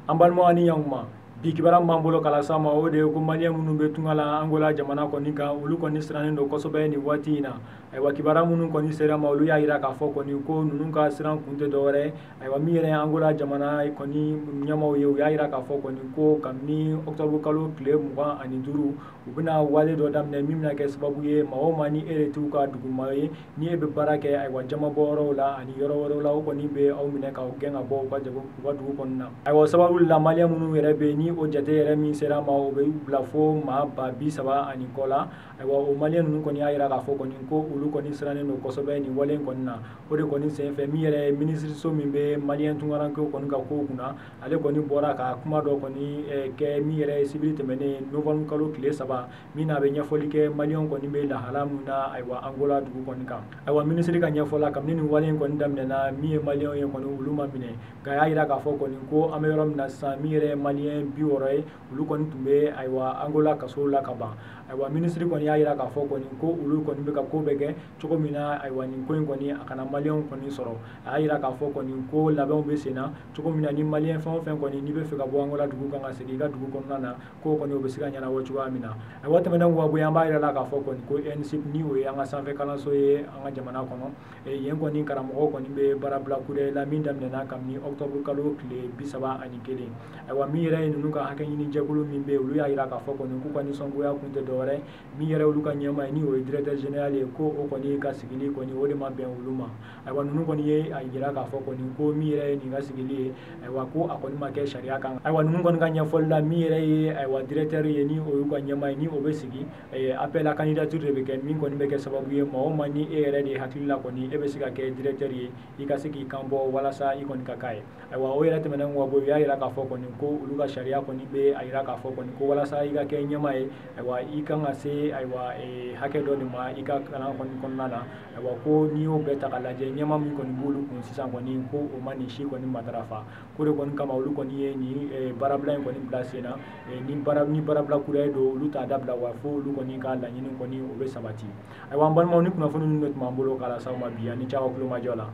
An balimaw ni ɲankuma, bi kibaruya min b'an bolo k'a las'aw ma, o de ye ko maliyɛn minnu bɛ tunga la Angola jamana kɔni kan, olu kɔni sirannen don kosɛbɛ nin waati in na. Ayiwa, kibaruya minnu kɔni sera ma, olu y'a jira k'a fɔ kɔni ko ninnu ka siran kun tɛ dɔwɛrɛ ye. Ayiwa, min yɛrɛ ye Angola jamana kɔni ɲɛmaaw ye, u y'a jira k'a fɔ kɔni ko kabini octobre kalo tile 25, u bɛna wale dɔ daminɛ min bɛna kɛ sababu ye, maa o maa ni e de t'u ka duguma ye, ni e bɛ baara kɛ ayiwa jamabɔyɔrɔw la ani yɔrɔ wɛrɛw la, o kɔni bɛ aw minɛ k'aw gɛn ka bɔ u ka jago u ka dugu kɔnɔna na. Ayiwa, o sababu la, maliyɛn minnu yɛrɛ bɛ yen ni o jate yɛrɛ min sera ma, o bɛ bila fo maa 30 000 ani kɔ la. Ayiwa, o maliyɛn ninnu kɔni y'a jira k'a fɔ kɔni ko olu kɔni sirannen don kosɛbɛ nin wale in kɔni na. O de kɔni senfɛ, min yɛrɛ ye minisiriso min bɛ maliyɛn tunkarankew kɔni ka kow kunna, ale kɔni bɔra ka kuma dɔ kɔni kɛ min yɛrɛ ye sibiri tɛmɛnen novembre kalo tile 3, min na a bɛ ɲɛfɔli kɛ maliyɛnw kɔni bɛ lahala min na ayiwa Angola dugu kɔni kan. Ayiwa, minisiri ka ɲɛfɔ la, kabini nin wale in kɔni daminɛna, min ye maliyɛnw ye kɔni, olu ma minɛ, nka a y'a jira k'a fɔ kɔni ko an bɛ yɔrɔ min na sisan, min yɛrɛ ye maliyɛn 60 ye, olu kɔni tun bɛ ayiwa Angola kaso la ka ban. Ayiwa, minisiri kɔni y'a jira k'a fɔ kɔni ko olu kɔni bɛ ka ko bɛɛ kɛ cogo min na, ayiwa nin ko in kɔni a kana maliyɛnw kɔni sɔrɔ. A y'a jira k'a fɔ kɔni ko labɛnw bɛ sen na cogo min na, ni maliyɛn fɛn o fɛn kɔni n'i bɛ fɛ ka bɔ Angola dugu kan ka segin i ka dugu kɔnɔna na, k'o kɔni o bɛ se ka ɲɛnabɔ cogoya min na. Ayiwa, tɛmɛnen kɔ ka bɔ yen, an b'a yira la k'a fɔ kɔni ko ENSUP, ni o ye an ka sanfɛ kalanso ye an ka jamana kɔnɔ, yen kɔni karamɔgɔw kɔni bɛ baarabila kura la min daminɛna kabini octobre kalo tile 31. Ayiwa, min yɛrɛ ye ninnu ka hakɛ ɲini jɛkulu min bɛ yen, olu y'a jira k'a fɔ kɔni k'u ka nisɔngoya kun tɛ dɔwɛrɛ, min yɛrɛ olu ka ɲɛmaa ye, ni o ye directeur général ye, ko o kɔni ka sigili kɔni o de ma bɛn olu ma. Ayiwa, ninnu kɔni ye a jira k'a fɔ kɔni ko min yɛrɛ ye nin ka sigili ye, ayiwa ko a kɔni ma kɛ sariya kan. Ayiwa, ninnu kɔni ka ɲɛfɔli la, min yɛrɛ ye ayiwa directeur ye, ni o y'u ka ɲɛmaa ye, ni o bɛ sigi, appel à candidature de bɛ kɛ, min kɔni bɛ kɛ sababu ye, maa o maa ni e yɛrɛ de hakili la kɔni e bɛ se ka kɛ directeur ye, i ka se k'i kan bɔ walasa i kɔni ka k'a ye. Ayiwa, o yɛrɛ tɛmɛnen kɔ ka bɔ yen, u y'a jira k'a fɔ kɔni ko olu ka sariya kɔni bɛ a jira k'a fɔ kɔni ko walasa i ka kɛ ɲɛmaa ye, ayiwa i kan ka se ayiwa hakɛ dɔ de ma i ka kalan kɔni kɔnɔna na. Ayiwa, ko n'i y'o bɛɛ ta k'a lajɛ, ɲɛmaa min kɔni b'olu kun sisan kɔni, ko o ma nin si kɔni matarafa. Ko de kɔni kama olu kɔni ye nin baarabila in kɔni bila sen na. Ni baarabila kura ye don, olu t'a dabila wa fo olu kɔni ka laɲini kɔni o bɛ sabati. Ayiwa, an balimaw, ni kunnafoni ninnu de tun b'an bolo k'a las'aw ma bi, ani caman kulomajɔ la.